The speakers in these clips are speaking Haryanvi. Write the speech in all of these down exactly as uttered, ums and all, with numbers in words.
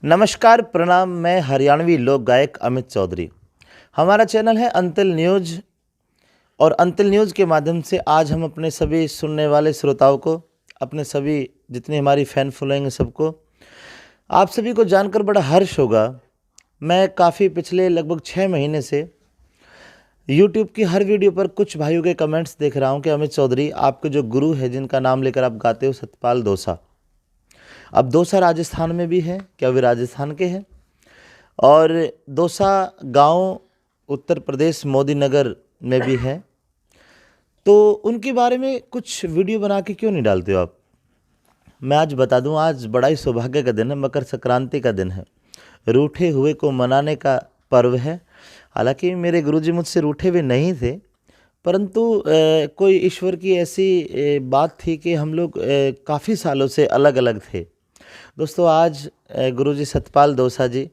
नमस्कार, प्रणाम। मैं हरियाणवी लोक गायक अमित चौधरी। हमारा चैनल है अंतिल न्यूज, और अंतिल न्यूज के माध्यम से आज हम अपने सभी सुनने वाले श्रोताओं को, अपने सभी जितनी हमारी फैन फॉलोइंग है, सबको, आप सभी को जानकर बड़ा हर्ष होगा। मैं काफ़ी पिछले लगभग छः महीने से यूट्यूब की हर वीडियो पर कुछ भाइयों के कमेंट्स देख रहा हूँ कि अमित चौधरी, आपके जो गुरु है जिनका नाम लेकर आप गाते हो, सतपाल दोसा। अब दोसा राजस्थान में भी है, क्या वे राजस्थान के हैं? और दोसा गांव उत्तर प्रदेश मोदी नगर में भी है। तो उनके बारे में कुछ वीडियो बना के क्यों नहीं डालते हो आप? मैं आज बता दूं, आज बड़ा ही सौभाग्य का दिन है, मकर संक्रांति का दिन है, रूठे हुए को मनाने का पर्व है। हालांकि मेरे गुरुजी मुझसे रूठे हुए नहीं थे, परंतु अ, कोई ईश्वर की ऐसी अ, बात थी कि हम लोग अ, काफ़ी सालों से अलग-अलग थे। दोस्तों, आज अ, गुरुजी सतपाल दोसा जी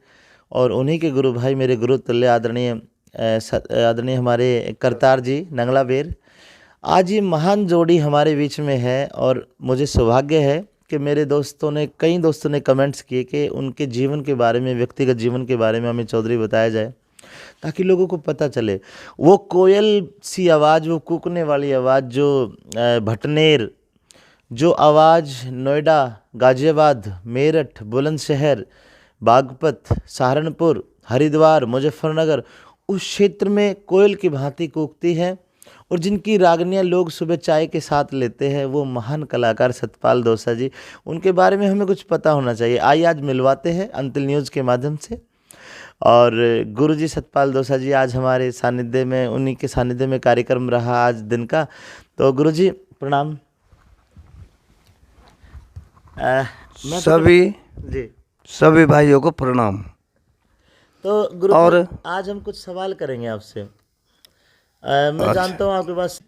और उन्हीं के गुरु भाई, मेरे गुरु तुल्य आदरणीय अ, स-, आदरणीय हमारे करतार जी नंगला बेर, आज ये महान जोड़ी हमारे बीच में है और मुझे सौभाग्य है कि मेरे दोस्तों ने, कई दोस्तों ने कमेंट्स किए कि उनके जीवन के बारे में, व्यक्तिगत जीवन के बारे में अमित चौधरी बताया जाए, ताकि लोगों को पता चले। वो कोयल सी आवाज़, वो कूकने वाली आवाज़, जो अ, भटनेर, जो आवाज़ नोएडा, गाजियाबाद, मेरठ, बुलंदशहर, बागपत, सहारनपुर, हरिद्वार, मुजफ्फरनगर, उस क्षेत्र में कोयल की भांति कूकती है और जिनकी रागनियां लोग सुबह चाय के साथ लेते हैं, वो महान कलाकार सतपाल दोसा जी। उनके बारे में हमें कुछ पता होना चाहिए। आइए, आज मिलवाते हैं अंतिल न्यूज के माध्यम से। और गुरुजी सतपाल दोसा जी आज हमारे सानिध्य में, उन्हीं के सानिध्य में कार्यक्रम रहा आज दिन का। तो गुरुजी, प्रणाम। अ, मैं तो सभी जी। सभी भाइयों को प्रणाम। तो गुरुजी, और आज हम कुछ सवाल करेंगे आपसे। अ, मैं अच्छा। जानता हूँ आपके पास।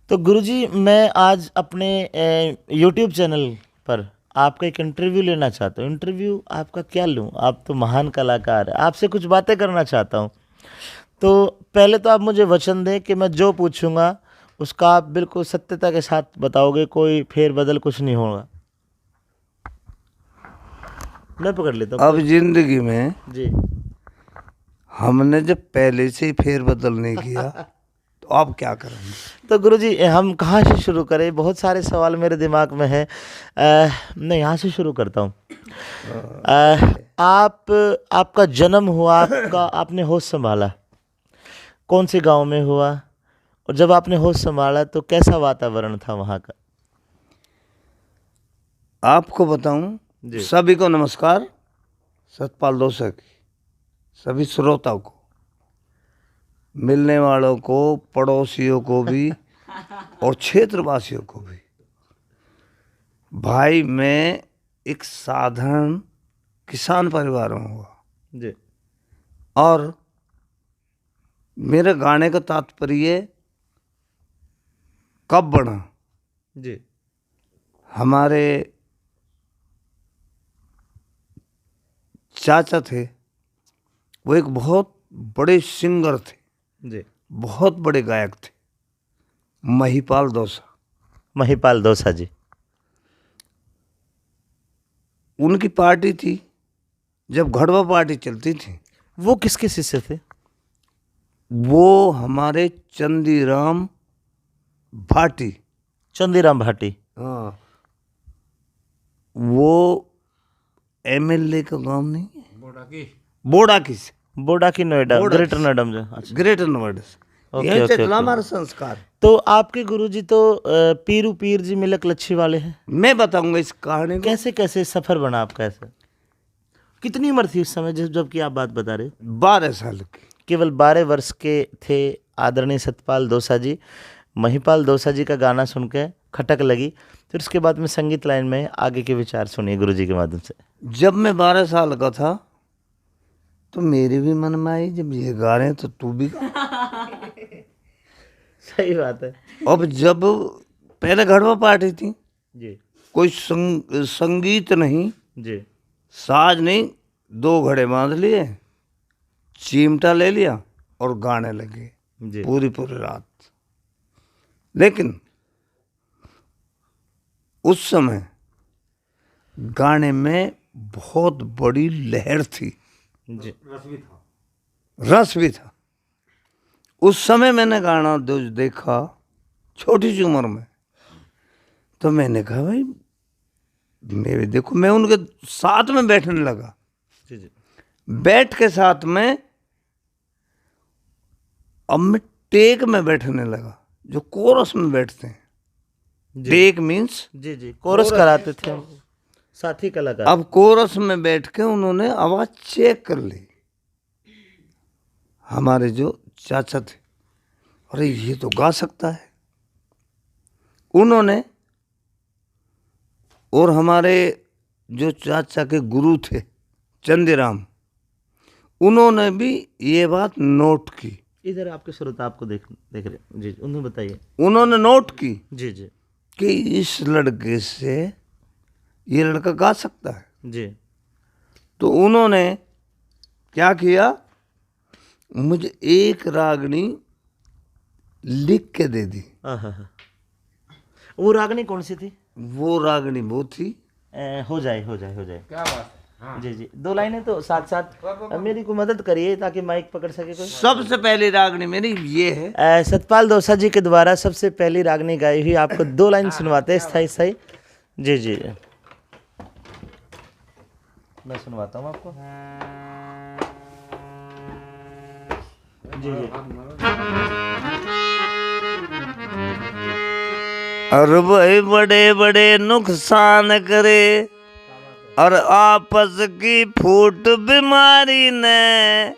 तो गुरुजी, मैं आज अपने अ, यूट्यूब चैनल पर आपका एक इंटरव्यू लेना चाहता हूँ। इंटरव्यू आपका क्या लूँ, आप तो महान कलाकार हैं, आपसे कुछ बातें करना चाहता हूँ। तो पहले तो आप मुझे वचन दें कि मैं जो पूछूंगा उसका आप बिल्कुल सत्यता के साथ बताओगे, कोई फेरबदल कुछ नहीं होगा। मैं पकड़ लेता हूँ। अब जिंदगी में जी। हमने जब पहले से ही फेरबदल नहीं किया, तो अब क्या करेंगे? तो गुरुजी, हम कहाँ से शुरू करें? बहुत सारे सवाल मेरे दिमाग में हैं। अ, मैं यहाँ से शुरू करता हूँ। अ, आप, आपका जन्म हुआ, आपका, आपने होश संभाला, कौन से गांव में हुआ? और जब आपने होश संभाला, तो कैसा वातावरण था वहाँ का? आपको बताऊं, जी। सभी को नमस्कार, सतपाल दोसा की, सभी श्रोताओं को, मिलने वालों को, पड़ोसियों को भी और क्षेत्रवासियों को भी। भाई, मैं एक साधारण किसान परिवार में हुआ। जी। और मेरे गाने का तात्पर्य कब बना? जी। हमारे चाचा थे, वो एक बहुत बड़े सिंगर थे, जी। बहुत बड़े गायक थे, महिपाल दोसा। महिपाल दोसा जी। उनकी पार्टी थी, जब घड़वा पार्टी चलती थी। वो किसके शिष्य थे? वो हमारे चंदीराम भाटी। चंदीराम भाटी। हाँ, वो एमएलए का गांव नहीं है, बोडाकी। बोडाकी से। बोडाकी नोएडा, बोडाकी ग्रेटर से। नोएडा में जो, अच्छा। ग्रेटर नोएडा से। ओके, यहीं से ओके, चला ओके। हमारा संस्कार। तो आपके गुरुजी तो अ, पीरू पीर जी मिलक लच्छी वाले हैं। मैं बताऊंगा इस कहानी को। कैसे, कैसे सफर बना आपका ऐसे? कितनी उम्र थी उस समय जब, जबकि आप बात बता रहे हो? बारह साल की। केवल बारह वर्ष के थे आदरणीय सतपाल दोसा जी। महिपाल दोसा जी का गाना सुन के खटक लगी। फिर उसके बाद में संगीत लाइन में आगे के विचार सुनिए गुरुजी के माध्यम से। जब मैं बारह साल का था, तो मेरे भी मन में आई, जब ये गा रहे हैं, तो तू भी गा। सही बात है। अब जब पहले घड़वा पार्टी थी, जी। कोई संग-, संगीत नहीं, जी। साज नहीं, दो घड़े बांध लिए, चिमटा ले लिया और गाने लगे जी। पूरी, पूरी रात। लेकिन उस समय गाने में बहुत बड़ी लहर थी, जी। रस भी था। उस समय मैंने गाना जो देखा, छोटी सी उम्र में, तो मैंने कहा, "भाई, मैं भी देखो।" मैं उनके साथ में बैठने लगा। जी, जी। बैठ के साथ में, अब मैं टेक में बैठने लगा, जो कोरस में बैठते हैं। जी। टेक मीन्स जी, जी, कोरस कोरस। कराते थे हम, साथी कलाकार। अब कोरस में बैठ के उन्होंने आवाज़ चेक कर ली। हमारे जो चाचा थे, "अरे, ये तो गा सकता है।" उन्होंने, और हमारे जो चाचा के गुरु थे चंदीराम, उन्होंने भी ये बात नोट की। इधर आपके श्रोता आपको देख, देख रहे हैं। जी, जी, उन्हें बताइए। उन्होंने नोट की जी, जी। कि इस लड़के से, ये लड़का गा सकता है। जी। तो उन्होंने क्या किया, मुझे एक रागनी लिख के दे दी। हाँ, हाँ, हाँ। वो रागनी कौन सी थी? वो रागनी वो थी। ए, हो जाए, हो जाए, हो जाए। क्या बात है। हाँ। जी, जी, दो लाइनें तो साथ साथ, वाह, वाह, वाह। मेरी को मदद करिए ताकि माइक पकड़ सके कोई। सबसे पहली रागनी मेरी ये है। ए, सतपाल दोसा जी के द्वारा सबसे पहली रागनी गाई हुई, आपको दो लाइन हाँ, सुनवाते हैं, क्या स्थाई, बात है। स्थाई। जी, जी। मैं सुनवाता हूँ आपको। जी, जी। और भाई बड़े बड़े नुकसान करे, और आपस की फूट बीमारी ने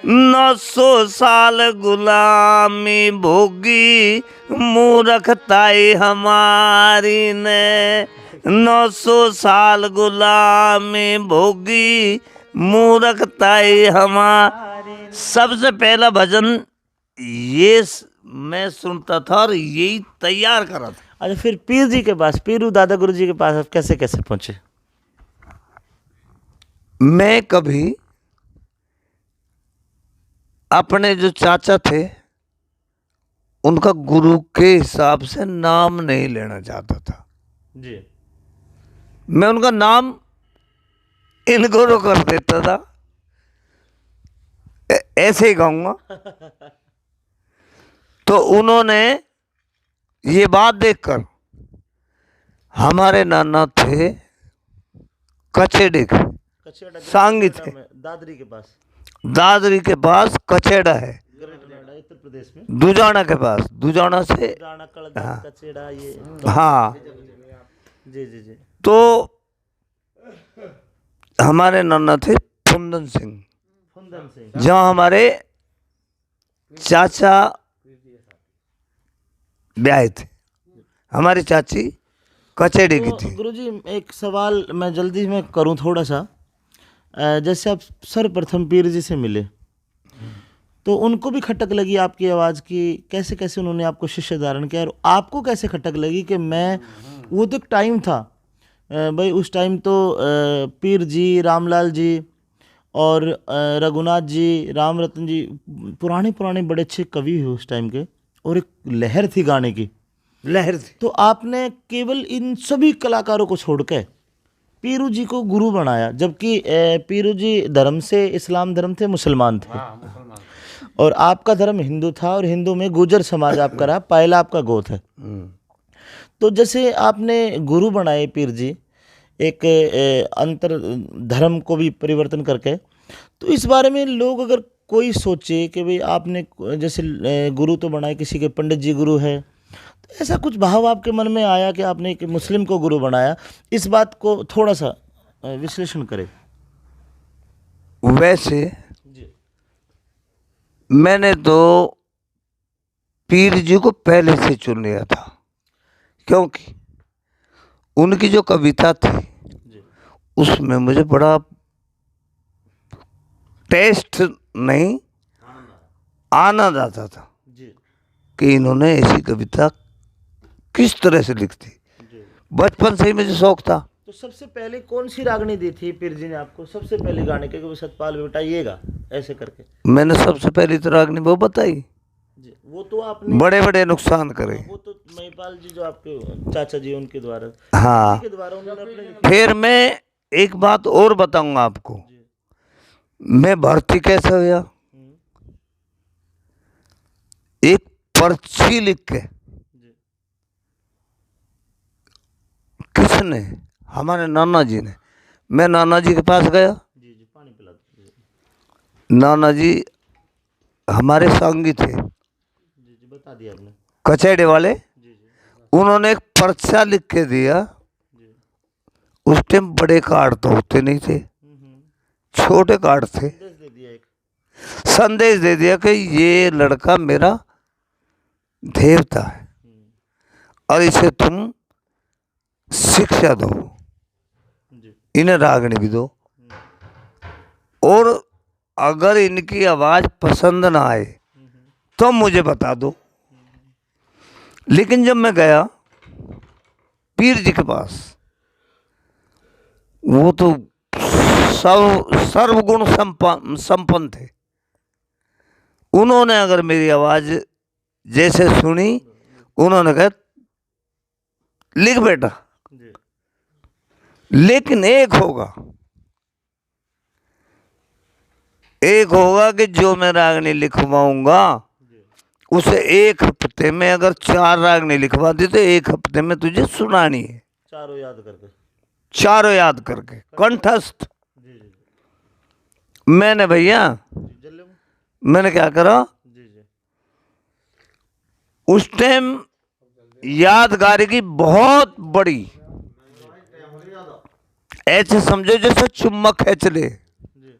नौ सौ साल गुलामी भोगी मूरखताई हमारी ने, नौ सौ साल गुलामी भोगी मूरखताई हमारी। सबसे पहला भजन ये स-, मैं सुनता था और यही तैयार करा था। अच्छा, फिर पीर जी के पास, पीरू दादा गुरु जी के पास आप कैसे, कैसे पहुंचे? मैं कभी अपने जो चाचा थे, उनका गुरु के हिसाब से नाम नहीं लेना चाहता था। जी। मैं उनका नाम इनको तो कर देता था, ऐ-, ऐसे ही गाऊंगा। तो उन्होंने ये बात देखकर, हमारे नाना थे कचेड़े के, कचेड़ा, सांगी कचेड़ा थे। में, दादरी के पास। दादरी के पास कचेड़ा है। ग्रेटर नोएडा, उत्तर प्रदेश में। दुजाना के पास, दुजाना से। दुजाना, कलदा, हाँ। कचेड़ा, ये। हाँ। जी, जी, जी। तो हमारे नाना थे फुंदन सिंह। फुंदन सिंह। जहाँ हमारे चाचा ब्याहे थे। हमारी चाची कचेड़े की तो थी। गुरुजी, एक सवाल मैं जल्दी में करूं थोड़ा सा। अ, जैसे आप सर्वप्रथम पीर जी से मिले, तो उनको भी खटक लगी आपकी आवाज़ की, कैसे कैसे उन्होंने आपको शिष्य धारण किया, और आपको कैसे खटक लगी कि मैं, वो तो एक टाइम था, अ, भाई, उस टाइम तो, अ, पीर जी, रामलाल जी और, अ, रघुनाथ जी, राम रतन जी, पुराने पुराने बड़े अच्छे कवि हुए उस टाइम के, और एक लहर थी गाने की। लहर थी। तो आपने केवल इन सभी कलाकारों को छोड़ के पीरू जी को गुरु बनाया, जबकि, अ, पीरू जी धर्म से, इस्लाम धर्म थे, मुसलमान थे। हाँ, मुसलमान। और आपका धर्म हिंदू था, और हिंदू में गुर्जर समाज आपका रहा, पायला आपका गोत है। हम्म। तो जैसे आपने गुरु बनाए पीर जी, एक, अ, अंतर धर्म को भी परिवर्तन करके, तो इस बारे में लोग अगर कोई सोचे कि भाई आपने जैसे, अ, गुरु तो बनाए, किसी के पंडित जी गुरु है, तो ऐसा कुछ भाव आपके मन में आया कि आपने एक मुस्लिम को गुरु बनाया, इस बात को थोड़ा सा, अ, विश्लेषण करें। वैसे जी। मैंने तो पीर जी को पहले से चुन लिया था, क्योंकि उनकी जो कविता थी, जी। उसमें मुझे बड़ा टेस्ट नहीं, आनंद आता था जी। कि इन्होंने ऐसी कविता किस तरह से लिख दी। जी। बचपन से ही मुझे शौक था। तो सबसे पहले कौन सी रागनी दी थी पीर जी ने आपको, सबसे पहले गाने के, कि वो सतपाल बेटा ये गा, ऐसे करके? मैंने सबसे पहली तो रागनी वो बताई, जी, वो तो आपने बड़े बड़े नुकसान करे। वो तो महिपाल जी जो आपके चाचा जी, उनके द्वारा, हाँ। उनके द्वारा उन्होंने अपने फिर मैं एक बात और बताऊंगा आपको। जी। मैं भर्ती कैसे हुआ? हम्म। एक पर्ची लिख के जी। किसने? हमारे नाना जी ने। मैं नाना जी के पास गया। जी, जी, पानी पिला दो। जी। नाना जी हमारे संगी थे, जी, जी, बता दिया आपने। कचहरे वाले। जी, जी। उन्होंने एक पर्चा लिख के दिया। जी। उस टाइम बड़े कार्ड तो होते नहीं थे, हम्म, हम्म। छोटे कार्ड थे। संदेश दे दिया एक। संदेश दे दिया कि ये लड़का मेरा देवता है हम्म। और इसे तुम शिक्षा दो, जी। इन्हें रागनी भी दो। हम्म। और अगर इनकी आवाज पसंद ना आए हम्म। तो मुझे बता दो। हम्म। लेकिन जब मैं गया पीर जी के पास, वो तो सब सर्वगुण संपन्न, संपन्न थे। उन्होंने अगर मेरी आवाज जैसे सुनी, उन्होंने कहा, "लिख बेटा।" जी। लेकिन एक होगा, एक होगा कि जो मैं रागनी लिखवाऊंगा, जी। उसे एक हफ्ते में अगर चार रागनी लिखवा दी तो एक हफ्ते में तुझे सुनानी है। चारों याद करके। चारों याद करके, कंठस्थ। जी, जी। मैंने भैया, जी, जल्दी। मैंने क्या करा? जी, जी। उस टाइम यादगारी की बहुत बड़ी, ऐसे समझो जैसे चुम्बक खींच ले। जी।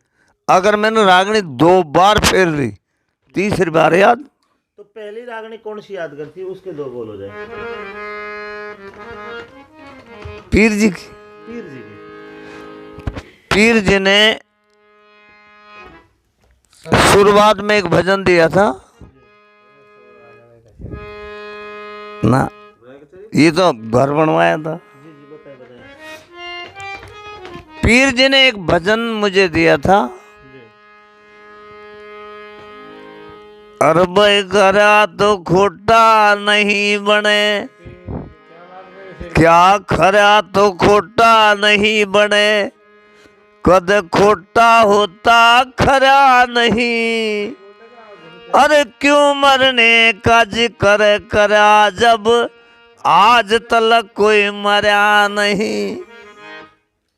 अगर मैंने रागनी दो बार फेर ली, तीसरी बार याद। तो पहली रागनी कौन सी याद करती है, उसके दो बोल हो जाए। पीर जी की। पीर जी की। पीर जी ने शुरुआत में एक भजन दिया था ना, ये तो घर बनवाया था। पीर जी ने एक भजन मुझे दिया था, अरे भाई, खरा तो खोटा नहीं बने, क्या खरा तो खोटा नहीं बने, कद खोटा होता खरा नहीं। अरे क्यों मरने का जिक्र करा, जब आज तलक कोई मरया नहीं।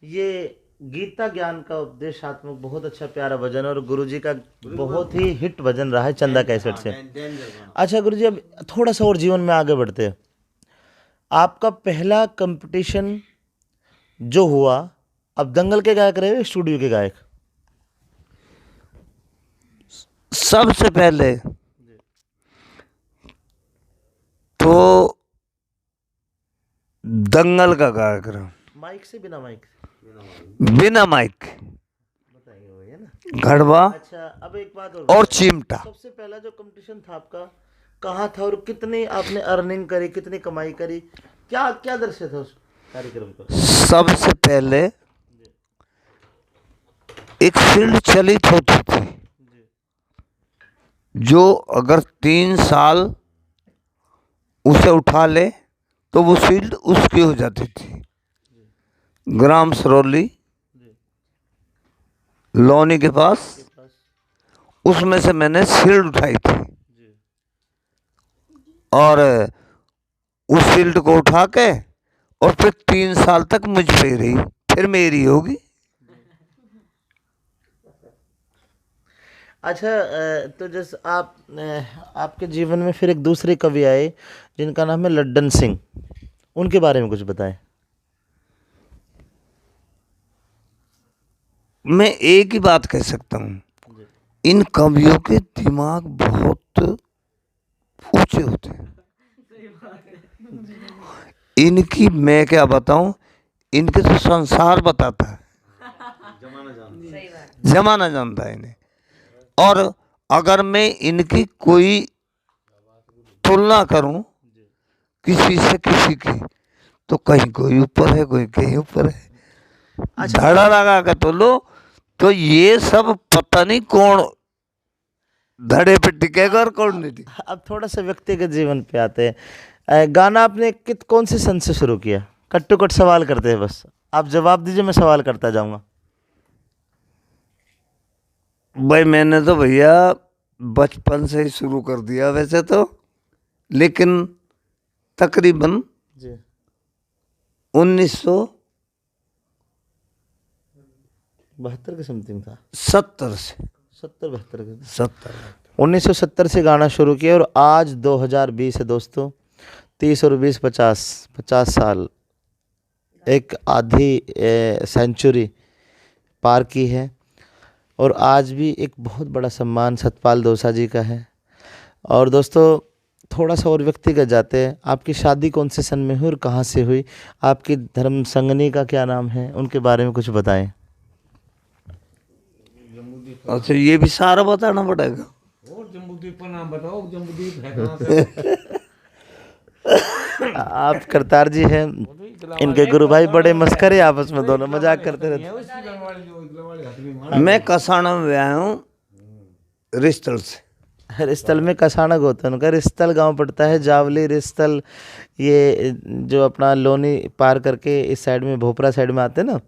ये गीता ज्ञान का उपदेशात्मक बहुत अच्छा प्यारा भजन और गुरु जी का बहुत ही हिट भजन रहा है चंदा कैसेट से। अच्छा गुरु जी, अब थोड़ा सा और जीवन में आगे बढ़ते हैं। आपका पहला कंपटीशन जो हुआ, अब दंगल के गायक रहे, स्टूडियो के गायक? सबसे पहले तो दंगल का कार्यक्रम। माइक से, बिना माइक? बिना माइक। बताएंगे वो, है ना? घड़वा। अच्छा, अब एक बात और और बताओ। चिमटा। सबसे पहला जो कंपटीशन था आपका, कहाँ था और कितनी आपने अर्निंग करी, कितनी कमाई करी, क्या क्या दृश्य था उस कार्यक्रम का? सबसे पहले एक शील्ड चलित होती थी, जो अगर तीन साल उसे उठा ले तो वो शील्ड उसकी हो जाती थी। ग्राम सरौली लोनी के पास, उसमें से मैंने शील्ड उठाई थी और उस शील्ड को उठा के और फिर तीन साल तक मुझ पे रही, फिर मेरी होगी। अच्छा, अ, तो जैसे आप, अ, आपके जीवन में फिर एक दूसरे कवि आए जिनका नाम है लड्डन सिंह, उनके बारे में कुछ बताएं। मैं एक ही बात कह सकता हूँ, इन कवियों के दिमाग बहुत ऊंचे होते हैं। इनकी मैं क्या बताऊं, इनके तो संसार बताता है, जमाना जानता है इन्हें। और अगर मैं इनकी कोई तुलना करूं किसी से किसी की, तो कहीं कोई ऊपर है, कोई कहीं ऊपर है। अच्छा। धाड़ा लगा के तोलो तो ये सब पता नहीं कौन धड़े पे टिकेगा और कौन नहीं टिकेगा। अब थोड़ा सा व्यक्तिगत जीवन पे आते हैं। अ, गाना आपने कित कौन से संत से शुरू किया? कट टू कट सवाल करते हैं बस। आप जवाब दीजिए, मैं सवाल करता जाऊँगा। भाई, मैंने तो भैया बचपन से ही शुरू कर दिया वैसे तो, लेकिन तकरीबन जी। उन्नीस सौ बहत्तर के समथिंग था। सत्तर से सत्तर बहत्तर के। सत्तर उन्नीस सौ सत्तर से गाना शुरू किया और आज दो हज़ार बीस है दोस्तों। तीस और बीस, पचास, पचास साल, एक आधी सेंचुरी पार की है। और आज भी एक बहुत बड़ा सम्मान सतपाल दोसा जी का है। और दोस्तों, थोड़ा सा और व्यक्तिगत जाते हैं। आपकी शादी कौन से सन में हुई और कहाँ से हुई? आपकी धर्म संगनी का क्या नाम है, उनके बारे में कुछ बताएं। अच्छा, ये भी सारा बताना पड़ेगा। और जम्बूद्वीप का नाम बताओ, जम्बूद्वीप है कहाँ पे? आप करतार जी हैं, इनके गुरु भाई बड़े मस्करे आपस में, दोनों मजाक करते रहते। उसकी बनवाली जो इगला वाली हथनी मार। मैं कसाना में आया हूँ रिस्तल से। रिस्तल में कसाना गोत है उनका। रिस्तल गांव पड़ता है, जावली, रिस्तल, ये जो अपना लोनी पार करके इस साइड में, भोपरा साइड में आते हैं ना,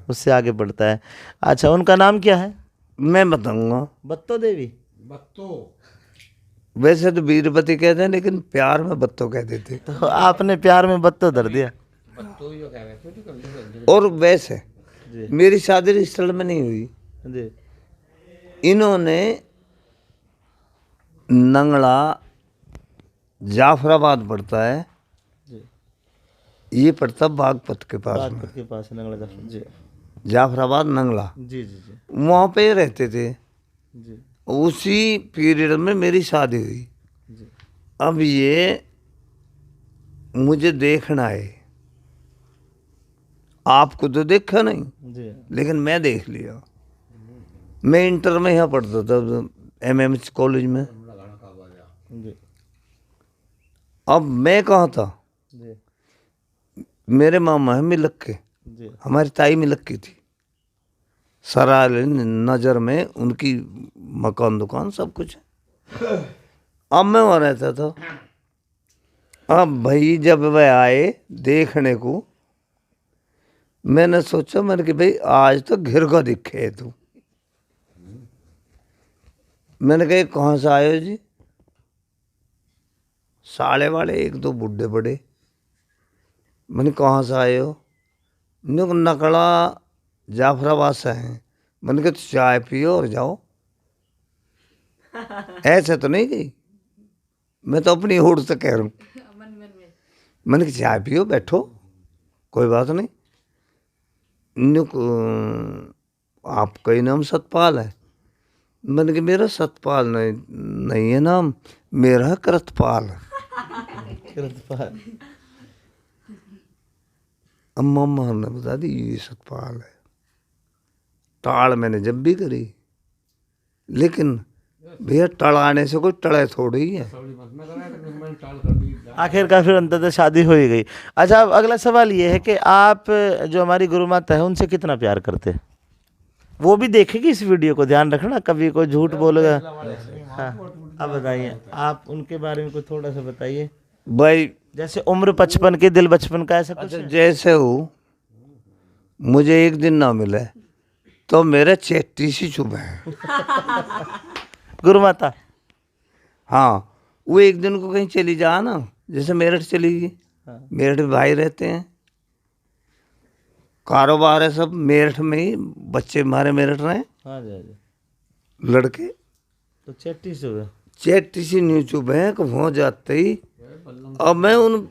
उससे आगे पड़ता है। अच्छा, उनका नाम क्या है? मैं बताऊंगा। बत्तो देवी। बत्तो। वैसे तो बीरबती कहते हैं, लेकिन प्यार में बत्तो कह देते। तो आपने प्यार में बत्तो धर दिया। बत्तो ही कह रहे थे तो कम से कम। और वैसे जी। मेरी शादी रिस्तल में नहीं हुई। जी। इन्होंने नंगला, जाफराबाद पड़ता है, जी। ये पड़ता बागपत के पास में, बागपत के पास नंगला जाफर। जी। जाफराबाद नंगला, जी जी जी। वहाँ पे रहते थे। जी। उसी पीरियड में मेरी शादी हुई। जी। अब ये मुझे देखना है, आपको तो देखा नहीं, जी। लेकिन मैं देख लिया। मैं इंटर में यहाँ पढ़ता था, एम एम एच कॉलेज में। जी। अब मैं कहाँ था? जी। मेरे मामा है मिलक के, जी। हमारी ताई मिलक की थी। सारा नज़र में उनकी मकान दुकान सब कुछ है। अब मैं वहाँ रहता था। अब भाई जब वह आए देखने को, मैंने सोचा, मैंने कि भाई आज तो घिर का दिखे है तू। मैंने कहा, "कहाँ से आए हो जी?" साले वाले एक दो बूढ़े बड़े। मैंने, "कहाँ से आए हो?" न्यू नकला जाफराबाद से हैं। मैंने कहा, "तो चाय पियो और जाओ।" ऐसे तो नहीं गई, मैं तो अपनी ओर से कह रहा हूँ। मैंने कहा, "चाय पियो, बैठो, कोई बात नहीं।" न्यू क-, "आपका ही नाम सतपाल है?" मैंने कहा, "मेरा सतपाल नहीं, नहीं है नाम, मेरा है कृतपाल।" कृतपाल। अब मामा ने बता दी, "ये सतपाल है।" टाल मैंने जब भी करी, लेकिन भैया, टलाने से कोई टले थोड़ी है। आखिरकार फिर अंततः शादी हो ही गई। अच्छा, अब अगला सवाल ये है कि आप जो हमारी गुरु माता है, उनसे कितना प्यार करते हैं? वो भी देखेगी इस वीडियो को, ध्यान रखना, कभी कोई झूठ बोलेगा। हाँ, अब बताइए, आप उनके बारे में कुछ थोड़ा सा बताइए। भाई, जैसे उम्र पचपन के, दिल बचपन का, ऐसा कुछ अच्छा, है? जैसे हो, मुझे एक दिन ना मिले तो मेरे चेटी सी चुभे। गुरु माता। हाँ, वो एक दिन को कहीं चली जा ना, जैसे मेरठ चली गई। हाँ। मेरठ में भाई रहते हैं, कारोबार है सब मेरठ में ही, बच्चे हमारे मेरठ रहे, हाँ जी, हाँ जी। लड़के। तो चेटी से हुए। चेटी सी न्यू चुभे कि हो जाते ही। अब मैं उन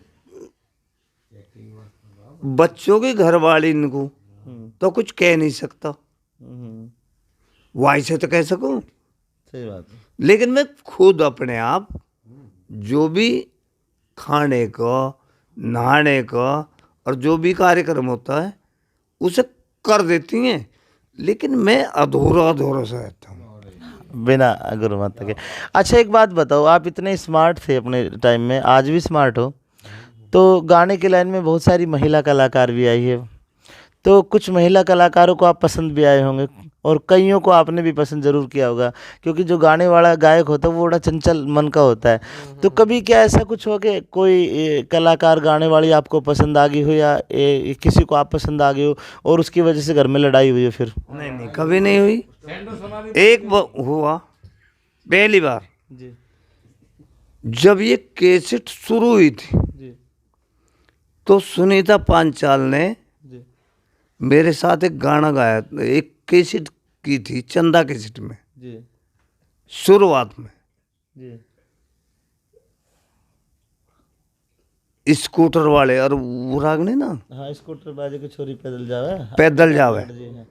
बच्चों की घरवाली इनको हम्म, तो कुछ कह नहीं सकता, हम्म, वाई से तो कह सकूं, सही बात है। लेकिन मैं खुद अपने आप जो भी खाने का, नहाने का और जो भी कार्यक्रम होता है, उसे कर देती हैं, लेकिन मैं अधूरा अधूरा सा रहता हूँ। बिना गुरु माता के। अच्छा, एक बात बताओ, आप इतने स्मार्ट थे अपने टाइम में, आज भी स्मार्ट हो, तो गाने के लाइन में बहुत सारी महिला कलाकार भी आई है, तो कुछ महिला कलाकारों को आप पसंद भी आए होंगे और कईयों को आपने भी पसंद जरूर किया होगा, क्योंकि जो गाने वाला गायक होता है वो बड़ा चंचल मन का होता है। तो कभी क्या ऐसा कुछ हो कि कोई ए, कलाकार गाने वाली आपको पसंद आ गई हो या ए, किसी को आप पसंद आ गए हो और उसकी वजह से घर में लड़ाई हुई हो फिर? नहीं, नहीं, कभी नहीं हुई। एक ब- हुआ पहली बार, जी। जब ये कैसेट शुरू हुई थी, जी। तो सुनीता पांचाल ने जी। मेरे साथ एक गाना गाया, एक कैसेट की थी चंदा कैसेट में, जी। शुरुआत में। जी। स्कूटर वाले और वो रागनी ना, हाँ, स्कूटर बाजे की छोरी पैदल जावे। पैदल जावे। जी हाँ।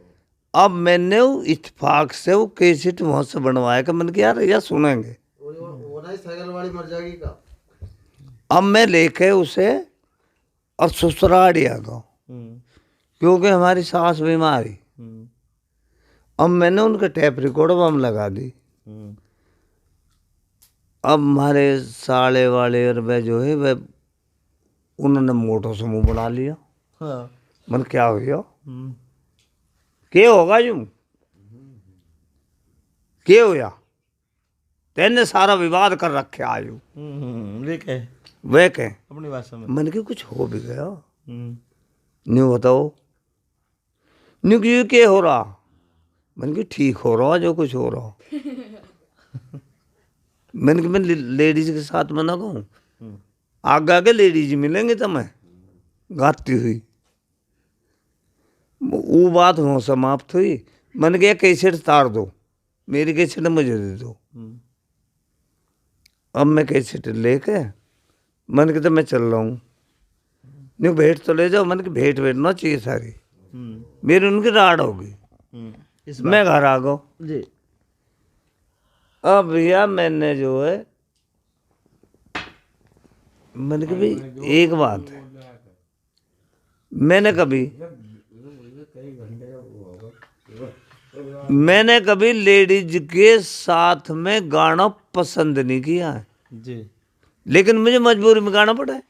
अब मैंने वो इत्तेफाक से वो कैसेट वहां से बनवाया कि मैंने कहा, "यार, यह सुनेंगे।" वो वो ना ही साइकिल वाली मर जाएगी का? अब मैं लेके उसे और ससुराल ही आ गया, हम्म। क्योंकि हमारी सास बीमार ही। हम्म। अब मैंने उनके टेप रिकॉर्ड में लगा दी। हम्म। अब हमारे साले वाले और वह जो है, वह उन्होंने मोटो समूह बना लिया। हाँ। मन क्या हो गया? हम्म। के होगा यूं? के होया? तेने सारा विवाद कर रखे आयु। हम्म, हम्म, वे कहे वे कहे, अपनी भाषा में। मन के कुछ हो भी गया। हम्म। न्यू बताओ। न्यू की के हो रहा? मन की ठीक हो रहा जो कुछ हो रहा। मन की मैं ले- लेडीज के साथ में ना कहूँ, हम्म। आगे आगे लेडीज मिलेंगे तुम्हें गाती हुई। वो बात वहाँ समाप्त हुई। मन के कैसेट तार दो, मेरी कैसेट मुझे दे दो। हम्म। अब मैं कैसेट लेके मन के तो मैं चल रहा हूँ। नहीं, भेंट तो ले जाओ, मन की भेंट बैठना चाहिए सारी। हम्म। मेरी उनकी राड होगी। हम्म। इस मैं घर आ गया। जी। अब भैया मैंने जो है, मन की भी एक बात है, मैंने कभी मैंने कभी लेडीज के साथ में गाना पसंद नहीं किया है, जी। लेकिन मुझे मजबूरी में गाना पड़ा है।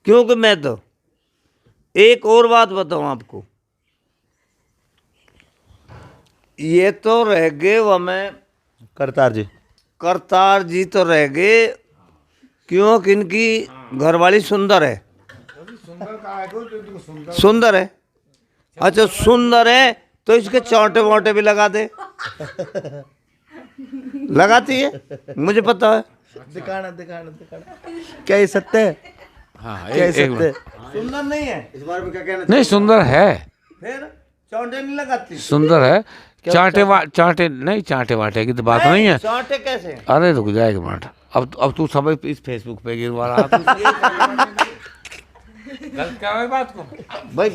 क्योंकि मैं तो एक और बात बताऊं आपको, ये तो रह गए वो मैं करतार जी। करतार जी तो रह गए, क्योंकि इनकी घरवाली सुंदर है। सुंदर है। अच्छा, सुंदर है तो इसके चांटे वांटे भी लगा दे। लगाती है, मुझे पता है। दिखाना, दिखाना, दिखाना। क्या ये सत्य है? हाँ, क्या ये एक, एक सत्य है? बार। सुंदर नहीं है? इस बारे में क्या कहना नहीं, सुंदर है, फिर चांटे नहीं लगाती? सुंदर है। क्या चांटे चांटे? वा, चांटे नहीं, चांटे वाटे की तो बात नहीं है। चांटे कैसे हैं? अरे रुक जा एक मिनट, अब अब तू सब इस फेसबुक पे गिरवा रहा। गलत क्या है बात को? भाई,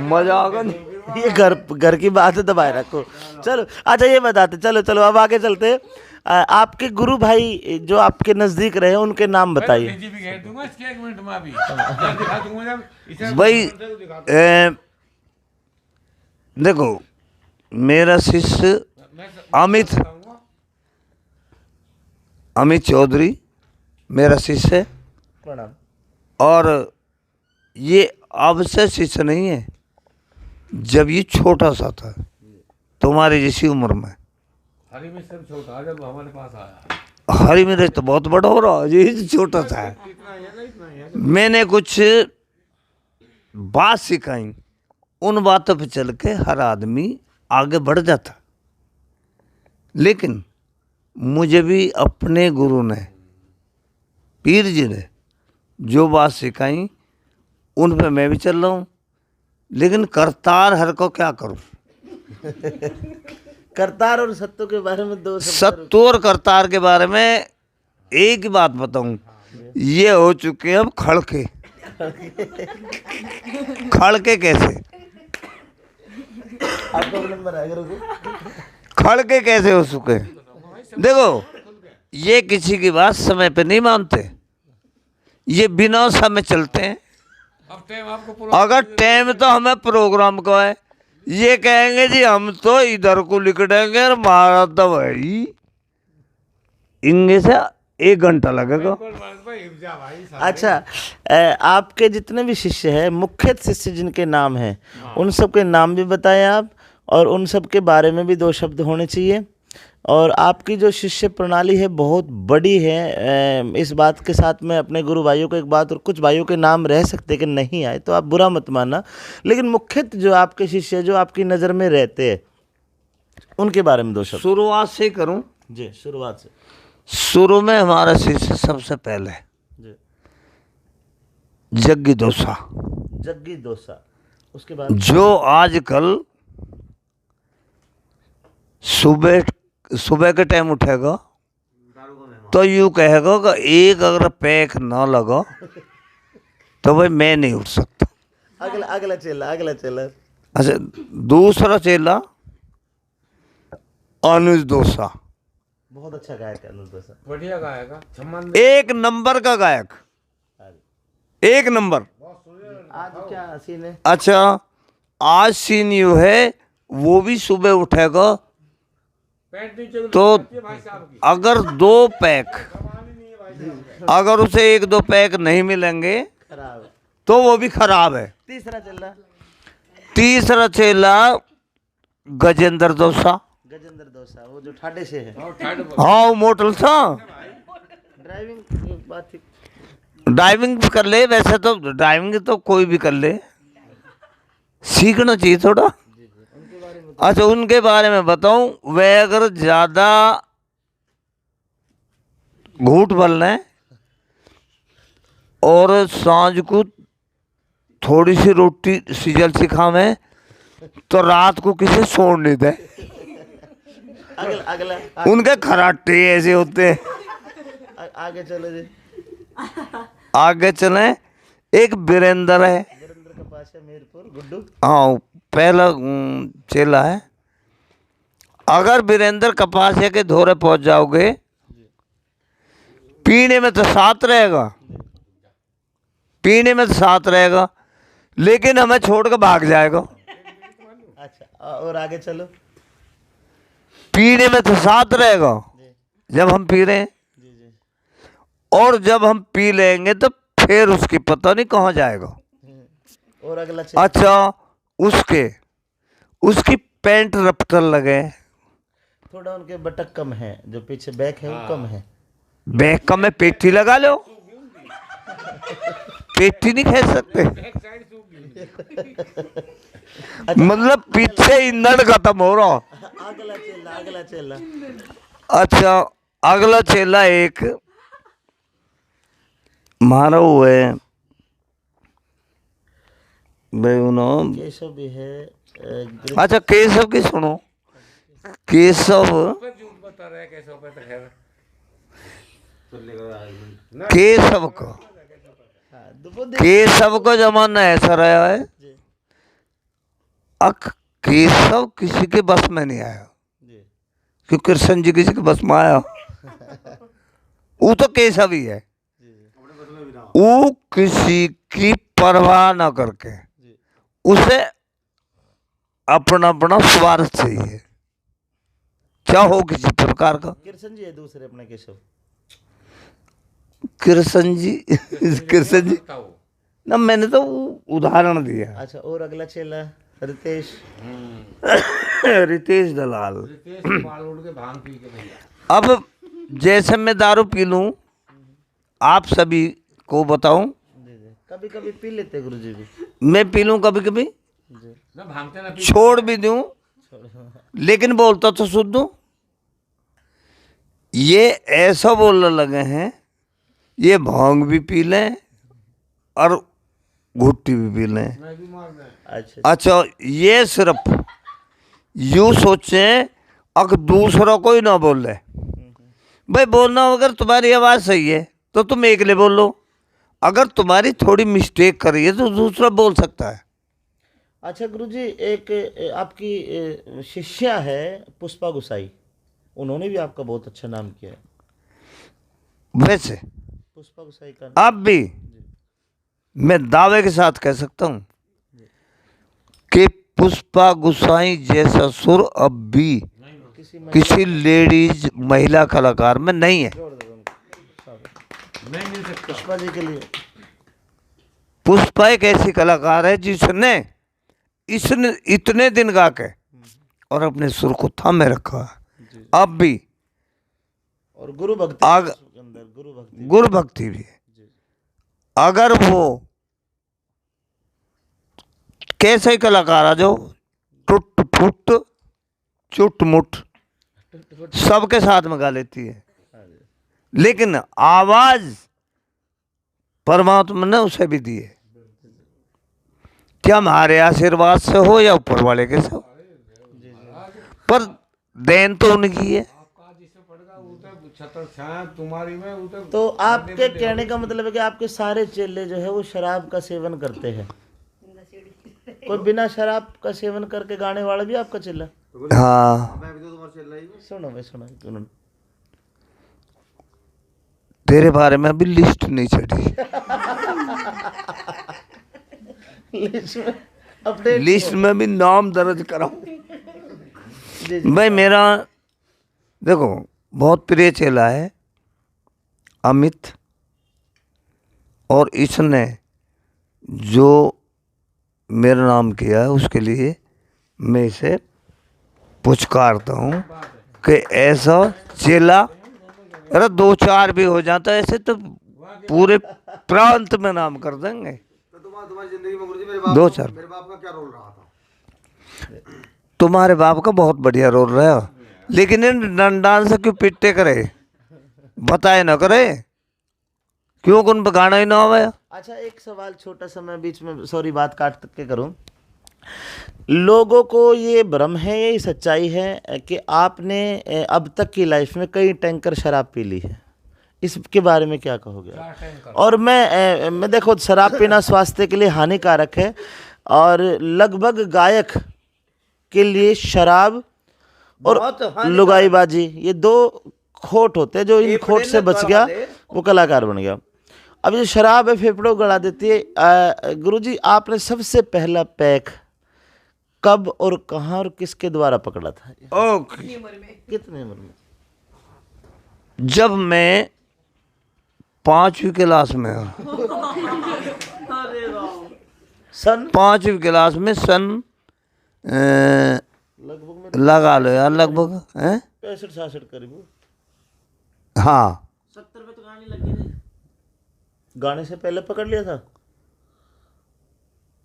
मजा आ गया। ये घर, घर की बात है, दबाए रखो। चलो, अच्छा, ये बताते, चलो चलो, अब आगे चलते हैं। आ, आपके गुरु भाई जो आपके नजदीक रहे, उनके नाम बताइए। डीजी भी घेर दूंगा इसके एक मिनट में अभी। दिखा दूंगा जब इसे भाई, ए, देखो, मेरा शिष्य अमित, अमित चौधरी मेरा शिष्य है। प्रणाम। और ये अब से शिष्य नहीं है, जब ये छोटा सा था, तुम्हारे जैसी उम्र में। हरी मिश्र छोटा, जब हमारे पास आया। हरी मिश्र तो बहुत बड़ा हो रहा है, ये तो छोटा सा है। मैंने कुछ बात सिखाई, उन बातों पे चल के हर आदमी आगे बढ़ जाता। लेकिन मुझे भी अपने गुरु ने, पीर जी ने जो बात सिखाई, उन पे मैं भी चल रहा हूँ। लेकिन करतार हर को क्या करूँ? करतार और सत्तू के बारे में दो शब्द। सत्तू और करतार के बारे में एक ही बात बताऊं, ये हो चुके हैं अब खड़के। खड़के कैसे? आपको नंबर आएगा, रुको। खड़के कैसे हो चुके हैं? देखो, ये किसी की बात समय पे नहीं मानते, ये बिना समय चलते हैं। अब टाइम आपको पूरा अगर टाइम तो हमें प्रोग्राम का है, ये कहेंगे जी हम तो इधर को लिकड़ेंगे और मारा तो भाई इंगे से एक घंटा लगेगा। बिल्कुल, बस भाई, हिप जा भाई, सारे। अच्छा, अ, आपके जितने भी शिष्य हैं, मुख्यत शिष्य जिनके नाम हैं, हाँ। उन सबके नाम भी बताएं आप, और उन सब के बारे में भी दो शब्द होने चाहिए। और आपकी जो शिष्य प्रणाली है, बहुत बड़ी है। अ, इस बात के साथ मैं अपने गुरु भाइयों को एक बात, और कुछ भाइयों के नाम रह सकते कि नहीं आए, तो आप बुरा मत मानना, लेकिन मुख्यत जो आपके शिष्य, जो आपकी नज़र में रहते हैं, उनके बारे में दो शब्द। शुरुआत से ही करूं? जी, शुरुआत से। शुरू में हमारा शिष्य सबसे पहले जी। जग्गी दोसा। जग्गी दोसा। उसके बाद? जो आजकल सुबह, सुबह के टाइम उठेगा तो यूं कहेगा कि एक अगर पैक ना लगा तो भाई मैं नहीं उठ सकता। अगला, अगला चेला, अगला चेला। अच्छा, दूसरा चेला अनुज दोसा। बहुत अच्छा गायक है अनुज दोसा। बढ़िया गायक है, छम्मन। एक नंबर का गायक, हाँ जी। एक नंबर। आज क्या सीन है? अच्छा, आज सीन यो है, वो भी सुबह उठेगा पैंट नीचे को तो लटकाती है भाई साहब की। अगर दो पैक, अगर उसे एक दो पैक नहीं मिलेंगे खराब। तो वो भी खराब है। तीसरा चेला। तीसरा चेला गजेंद्र दोसा। गजेंद्र दोसा, वो जो ठाडे से है। हाँ, वो मोटल सा। ड्राइविंग की बात थी। ड्राइविंग भी कर ले, वैसे तो ड्राइविंग तो कोई भी कर ले, सीखना चाहिए थोड़ा। अच्छा, उनके बारे में बताऊं, वह अगर ज़्यादा घूट भर लें और सांझ को थोड़ी सी रोटी सीजल सी खावें तो रात को किसी सोने नहीं दे। अगला, अगला। उनके खराटे ऐसे होते हैं। आ-, आगे चलो जी। आगे चलें। एक वीरेंद्र है। वीरेंद्र के पास है मीरपुर, गुड्डू। हाँ, पहला, उम, चेला है। अगर वीरेंद्र कपासिया के धोरे पहुंच जाओगे, पीने में तो साथ रहेगा, पीने में तो साथ रहेगा, लेकिन हमें छोड़ के भाग जाएगा। अच्छा, और आगे चलो। पीने में तो साथ रहेगा जब हम पी रहे हैं, और जब हम पी लेंगे तो फिर उसकी पता नहीं कहाँ जाएगा। और अगला चेला। अच्छा, उसके, उसकी पैंट रपटन लगे। थोड़ा उनके बटक कम है, जो पीछे बैक है, वो कम है। बैक कम है, पेटी लगा लो। पेटी नहीं खेच सकते। अच्छा। मतलब, पीछे ईंधन खत्म हो रहा। अगला चेला, अगला चेला। अच्छा, अगला चेला एक मारो हुए भाई, उन्होंने केशव भी है, अ, ग्रे- अच्छा, केशव की सुनो। केशव, झूठ बता रहा है केशव पे तो खैर। केशव को, हाँ, दो- वो देख- केशव को जमाना ऐसा रहा है। जी। अक केशव किसी के बस में नहीं आया। जी। क्यों कृष्ण जी किसी के बस में आया? वो तो केशव ही है। जी। वो किसी की परवाह ना करके जी। उसे अपना, अपना स्वार्थ चाहिए, चाहो किसी प्रकार का। कृष्ण जी है दूसरे अपने केशव। कृष्ण जी, कृष्ण जी, ना, मैंने तो उदाहरण दिया। अच्छा, और अगला चेला रितेश। रितेश दलाल। रितेश बाल उड़ के भांग पी के भैया। अब जैसे मैं दारू पी लूं, आप सभी को बताऊं, जी, जी। कभी-कभी पी लेते गुरुजी भी। मैं पी लूं कभी-कभी, जी। ना भांगते ना पी। छोड़ भी दूं, छोड़। लेकिन बोलता तो शुद्ध हूं। ये ऐसा बोलने लगे हैं, ये भांग भी पी लें और घुट्टी भी पी लें। अच्छा। अच्छा, ये सिर्फ यूं सोचें, अक दूसरा कोई ना बोले। भाई, बोलना, अगर तुम्हारी आवाज़ सही है तो तुम एकले बोलो, अगर तुम्हारी थोड़ी मिस्टेक कर रही है तो दूसरा बोल सकता है। अच्छा गुरुजी, एक, ए, आपकी, ए, शिष्या है पुष्पा गुसाई, उन्होंने भी आपका बहुत अच्छा नाम किया है। वैसे पुष्पा गुसाई का अब भी जी। मैं दावे के साथ कह सकता हूँ कि पुष्पा गुसाई जैसा सुर अब भी किसी महिला किसी लेडीज महिला कलाकार में नहीं है। जोर दे दो उनको। नहीं मिल सकता। पुष्पा जी के लिए। पुष्पा एक ऐसी कलाकार है जिसने इसने इतने दिन गा के और अपने सुर को थामे रखा। जी। अब भी। और गुरु भक्ति आग-, के अंदर गुरु भक्ति। गुरु भक्ति भी है। जी। अगर वो कैसे ही कलाकार आ जाओ, टुट फुट, चुट मुट, सबके साथ में गा लेती है, लेकिन आवाज परमात्मा ने उसे भी दी है। क्या हमारे आशीर्वाद से हो या ऊपर वाले के से हो, पर देन तो उनकी है। तो आपके कहने का मतलब है कि आपके सारे चेले जो है वो शराब का सेवन करते हैं? कोई बिना शराब का सेवन करके गाने वाला भी आपका चेला? हाँ। सुनो भाई, सुनो, सुनो। तेरे बारे में अभी लिस्ट नहीं चढ़ी। लिस्ट में अपडेट लिस्ट में भी नाम दर्ज कराऊं। जी, जी। भाई, मेरा, देखो, बहुत प्रिय चेला है अमित, और इसने जो मेरा नाम किया है, उसके लिए मैं इसे पुचकारता हूँ कि ऐसा चेला, अरे, दो चार भी हो जाता ऐसे, तो पूरे प्रांत में नाम कर देंगे। तो तुम्हारी, तुम्हारी जिंदगी में, गुरुजी, मेरे बाप दो का, चार। मेरे बाप का क्या रोल रहा था? तुम्हारे बाप का बहुत बढ़िया रोल रहा, लेकिन इन डंडान से क्यों पिट्टे करे, बताए ना करे, क्यों उन पे गाना ही ना आवे। अच्छा, एक सवाल छोटा सा मैं बीच में, सॉरी, बात काट के करूं। लोगों को ये भ्रम है, यही सच्चाई है कि आपने, ए, अब तक की लाइफ में कई टैंकर शराब पी ली है, इसके बारे में क्या कहोगे? चार टैंकर। और मैं, ए, मैं, देखो, शराब पीना स्वास्थ्य के लिए हानिकारक है, और लगभग गायक के लिए शराब और बहुत हानिकारक। लुगाईबाजी, ये दो खोट होते हैं। जो इन फेफड़े खोट से ने बच गला गया, दे। वो कलाकार बन गया। अब ये शराब है, फेफड़ों को गला देती है। आ, गुरुजी, आपने सबसे पहला पैक कब और कहाँ और किसके द्वारा पकड़ा था? ओके। कितनी उम्र में? जब मैं पांचवी क्लास में हूँ। सन? पांचवी क्लास में, सन, अ, लगभग में लगा लो यार, लगभग, हैं? पैंसठ छियासठ करीब। हाँ। सत्तर पे तो गाने लग गए थे। गाने से पहले पकड़ लिया था?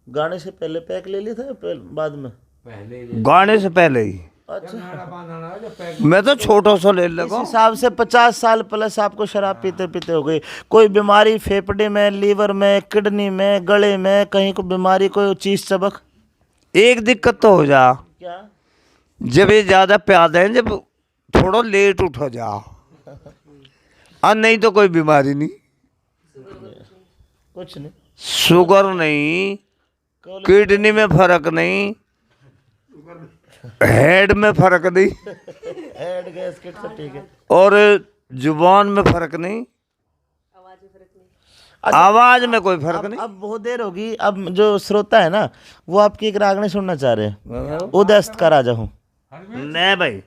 गाने से पहले पैक ले लिया था या पहले, बाद में? पहले ले। गाने से पहले ही। अच्छा। मैं तो छोटा सा ले लगा। इस हिसाब से पचास साल प्लस आपको शराब पीते पीते हो गई। कोई बीमारी फेफड़े में, लीवर में, किडनी में, गले में, कहीं को बीमारी, कोई चीज चबक? एक दिक्कत तो हो जा। क्या? जब ये ज्यादा प्यादे हैं, जब थोड़ा लेट उठ जा, और नहीं तो कोई बीमारी नहीं। कुछ नहीं। शुगर नहीं, किडनी में फर्क नहीं, हेड में फर्क नहीं, हेड गैस्ट्रिक से ठीक है। और जुबान में फर्क नहीं, अच्छा, आवाज में कोई फर्क अब, नहीं। अब बहुत देर होगी, अब जो श्रोता है ना, वो आपकी एक रागनी सुनना चाह रहे हैं। हाँ। उदय अस्त का राजा हूँ। नहीं भाई।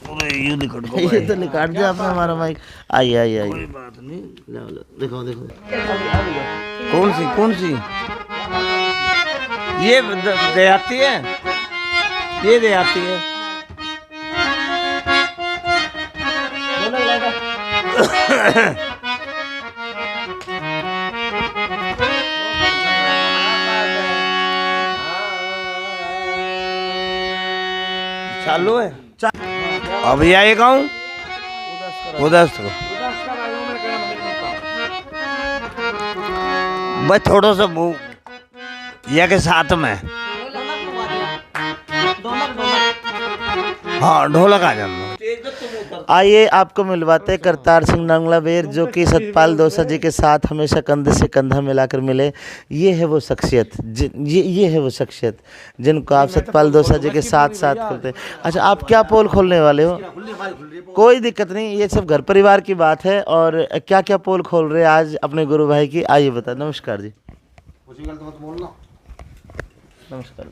अरे, ये निकट को ये भाई। तो निकाल दिया आपने हमारा माइक। आइए, आइए, आइए। कोई बात नहीं। लो, लो, दिखाओ, दिखाओ। कौन सी, कौन सी? ये द-, देहाती है, ये देहाती है। चालू है। अब ये आए गाऊं। उदय अस्त को। बस थोड़ा सा मुंह या के साथ में। हाँ, ढोलक आ जाना। आइए, आपको मिलवाते करतार सिंह नंगलाबेर, जो कि सतपाल दोसा जी के साथ हमेशा कंधे से कंधा मिलाकर मिले। ये है वो शख्सियत, जि-, ये, ये है वो शख्सियत जिनको आप सतपाल दोसा जी के साथ साथ करते हैं। अच्छा, आप क्या पोल खोलने वाले हो? कोई दिक्कत नहीं, ये सब घर परिवार की बात है। और क्या क्या पोल खोल रहे हैं आज अपने गुरु भाई की, आइए बता। नमस्कार जी। उसी गलत मत बोलना। नमस्कार।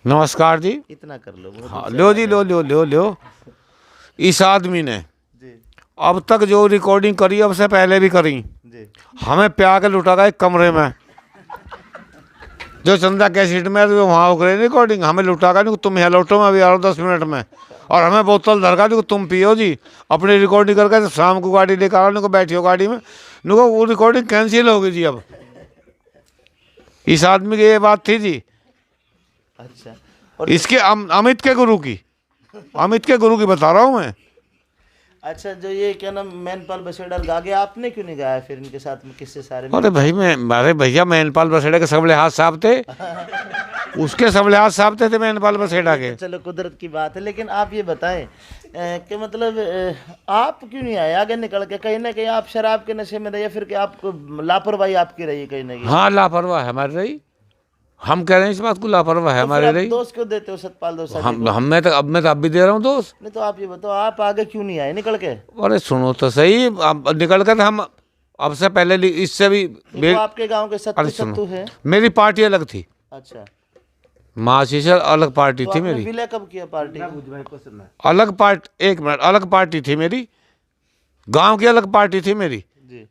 नमस्कार जी। इतना कर लो, बहुत हाँ, ऊंचा लो जी, लो, लो, लो, लो। इस आदमी ने जी। अब तक जो रिकॉर्डिंग करी, अब से पहले भी करी, जी। हमें प्या के लुटा गया एक कमरे में। जो चंदा कैसेट में, तो वहाँ हो गई रिकॉर्डिंग, हमें लुटा गया, नहीं, तुम यहाँ लौटो, मैं अभी आ रहा हूँ दस मिनट में। और हमें बोतल धर का, नहीं, तुम पियो जी, अपनी रिकॉर्डिंग करके तो शाम को गाड़ी लेकर आओ, नहीं, बैठियो गाड़ी में, नहीं, वो रिकॉर्डिंग कैंसिल हो गई जी। अब इस आदमी की ये बात थी जी। अच्छा। और इसके अम-, अमित के गुरु की, अमित के गुरु की बता रहा हूँ मैं। अच्छा, जो ये क्या नाम, मैनपाल बसेड़ा गा गया, आपने क्यों नहीं गाया फिर इनके साथ में किस्से सारे में? अरे भाई, मैं, अरे भैया, मैनपाल बसेड़ा के सबले हाथ साफ थे। उसके सबले हाथ साफ थे, थे मैनपाल बसेड़ा के। चलो, कुदरत की बात है, लेकिन आप ये बताएं, अ, कि मतलब, अ, आप क्यों नहीं आए आगे निकल के? कहीं ना कहीं आप शराब के नशे में रहे या फिर कि आपको लापरवाही आपकी रही कहीं ना कहीं? हाँ, लापरवाह हमारी रही। हम कह रहे हैं इस बात को, लापरवाह है तो हमारे फिर आप लिए। दोष क्यों देते हो सतपाल दोसा जी हम, को? हम, मैं तो, अब मैं तो अब भी दे रहा हूँ दोष। नहीं, तो आप ये बताओ, आप आगे क्यों नहीं आए निकल के? अरे सुनो तो सही, अब निकल कर हम, अब से पहले लि-, इससे भी ये बे-, तो आपके गांव के सत्तू, अरे सुनो, सत्तू है। मेरी पार्टी अलग थी। अच्छा। महाशीशर अलग पार्टी तो थी आपने मेरी। विलय कब किया पार्टी का? अलग पार्ट-, एक मिनट, अलग पार्टी थी मेरी, गांव की अलग पार्टी थी मेरी। जी।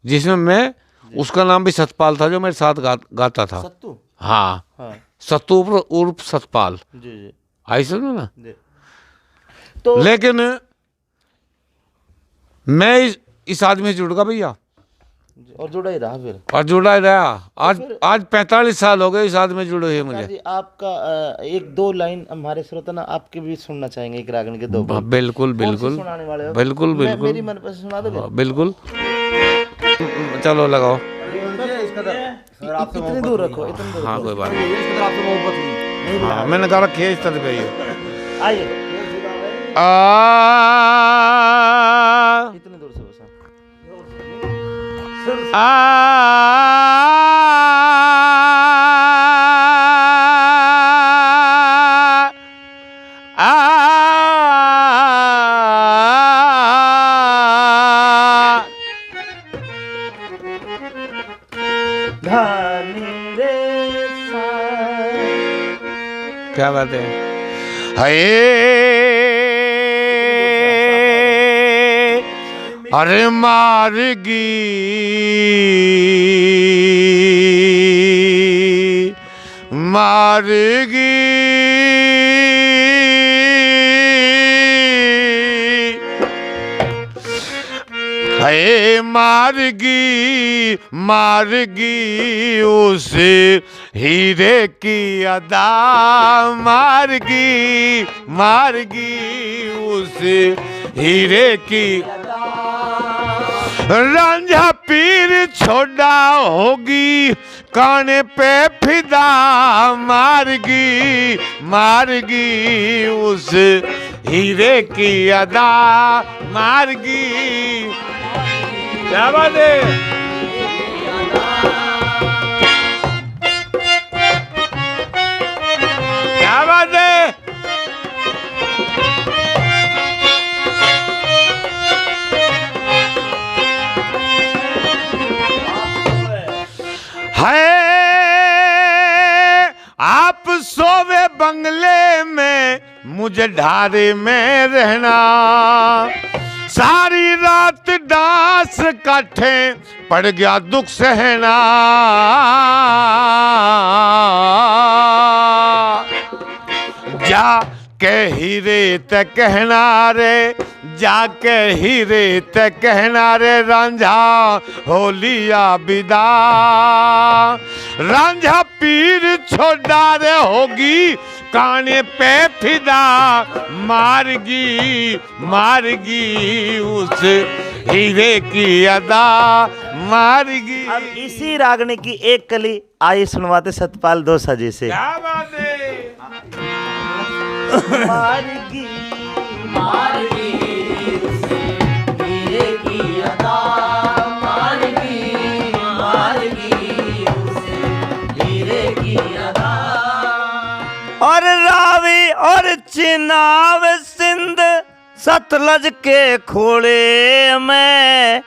जिसमें मैं, जी। उसका नाम भी सतपाल था, जो मेरे साथ गा-, गाता था। सत्तू? हाँ। हाँ। सत्तू उर्फ, उर्फ सतपाल। जी, जी। आई समझ में ना? जी। तो लेकिन मैं इस, इस आदमी से जुड़ गया भैया। जी, और जुड़ा ही रहा फिर। और जुड़ा ही रहा। आज, फिर आज पैंतालीस साल हो गए इस आदमी जुड़े हुए मुझे। जी, आपका, अ, एक दो लाइन हमारे श्रोता ना आपके भी सुनना चाहेंगे, एक रागनी के दो ब-, बोल। बिल्कुल, कौन सी बिल्कुल। सुनाने वाले हो? बिल्कुल, मैं, बिल्कुल। मेरी मनपसंद सुना दोगे? हाँ, बिल्कुल। चलो, लगाओ। सर, आपसे इतनी मोहब्बत दूर हुई। रखो, इतनी दूर हाँ, रखो। कोई बात नहीं। इसकी तरफ आपसे मोहब्बत हुई। हाँ, मैंने कहा रखी है इस तरह पे ये। आइए। आ, इतनी दूर से बस। आ, आ, धनी रे सा। क्या बात है। हाय, अरे मारगी, मारगी। हे मारगी, मारगी उस हीरे की अदा, मारगी, मारगी उस हीरे की। रांझा पीर छोड़ा होगी, काने पे फिदा मारगी, मारगी उस हीरे की अदा मारगी। क्या बात है? क्या बात है? हाय, आप सोवे बंगले में, मुझे ढारे में रहना। सारी रात डांस काटे, पड़ गया दुख सहना। जा के हीरे ते कहना रे, जाके हीरे ते कहना रे, रांझा हो लिया विदा। रांझा पीर छोड़ा रे होगी, काने पे फिदा मारगी, मारगी उस हीरे की अदा मारगी। अब इसी रागनी की एक कली आइए सुनवाते सतपाल दोसा जी से। क्या बात है? मारगी, मारगी, हीरे की अदा, मारगी, मारगी, हीरे की अदा। और रावी और चिनाव सिंध सतलज के खोले में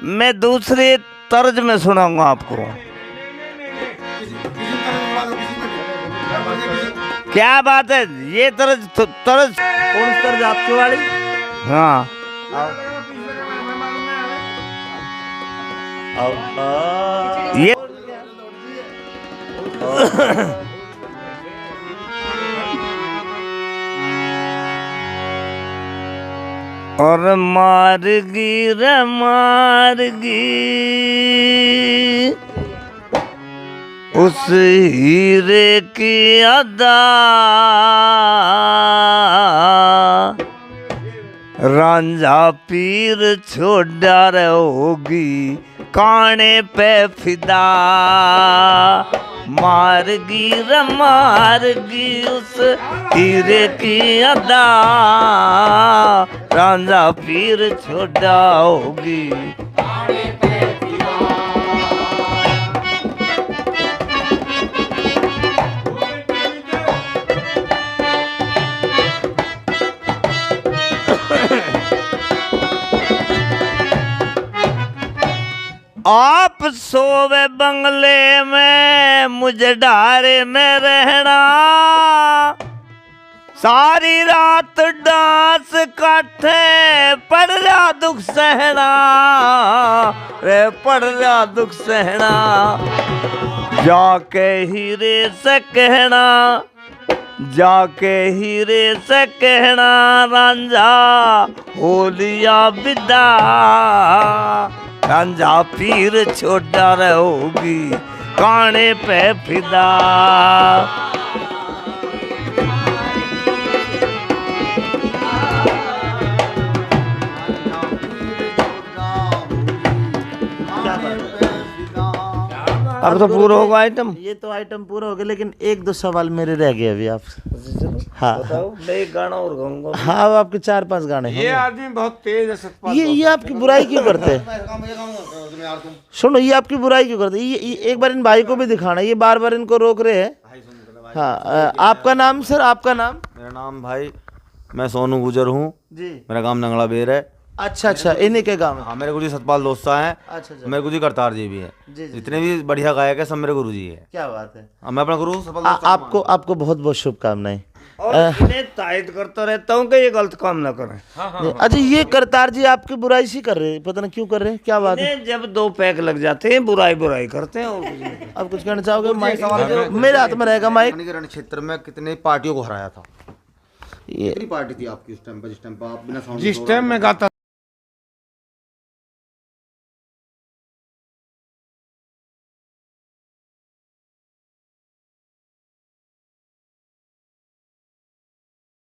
मैं दूसरी तर्ज में सुनाऊंगा आपको। क्या बात है, ये तर्ज, तर्ज। कौन सी तर्ज आपकी वाली? हाँ। ये और मारगी रे मारगी उस हीरे की अदा, रांझा पीर छोड़ा रे होगी काने पे फिदा। मारगी रे मारगी उस हीरे की अदा, रांझा पीर छोड़ा होगी। आप सोवे बंगले में, मुझे डारे में रहना। सारी रात डांस काटे, पड़ रहा दुख सहना रे, पड़ रहा दुख सहना। जाके हीरे से कहना, जाके हीरे से कहना, रांझा हो लिया विदा। रांझा पीर छोड़ा रे होगी काने पे फिदा। अब तो पूरा होगा आइटम। ये तो आइटम पूरा हो गया, लेकिन एक दो सवाल मेरे रह गए अभी आप। हाँ। बताओ, मैं एक गाना और गाऊंगा। हाँ, अब आपके चार पांच गाने ये होंगे। आदमी बहुत तेज है, सतपाल ये, ये आपकी बुराई क्यों करते हैं? सुनो, ये आपकी बुराई क्यों करते हैं? ये, ये एक बार इन भाई को भी दिखाना, ये बार बार इनको रोक रहे हैं। हाँ, अ, आपका नाम सर, आपका नाम? मेरा नाम भाई, मैं सोनू गुजर हूँ। जी। मेरा गांव नंगला बेर है। अच्छा, अच्छा, इन्हीं के गांव है। हाँ, मेरे गुरु जी सतपाल दोस्ता हैं। अच्छा, अच्छा। मेरे गुरु जी करतार जी भी हैं। जी, जी, जितने भी बढ़िया गायक हैं, सब मेरे गुरु जी हैं। क्या बात है। हाँ, मैं अपना गुरु सतपाल आ, दोस्ता आपको, मानता हूँ। आपको बहुत बहुत शुभकामनाएं। और अ, इन्हें तायद करता रहता हूँ कि ये गलत काम ना करें। हाँ, हाँ, नहीं, हाँ। अच्छा, ये करतार जी आपकी बुराई सी कर रहे हैं, पता नहीं क्यों कर रहे हैं, क्या बात है? इन्हें जब दो पैक लग जाते हैं, बुराई बुराई करते हैं और कुछ नहीं। अब कुछ कहना चाहोगे? माइक मेरे हाथ में रहेगा माइक। रण क्षेत्र में कितने पार्टियों को हराया था? ये कितनी पार्टी थी आपकी उस टाइम पर, जिस टाइम पर आप बिना साउंड जिस टाइम में गाता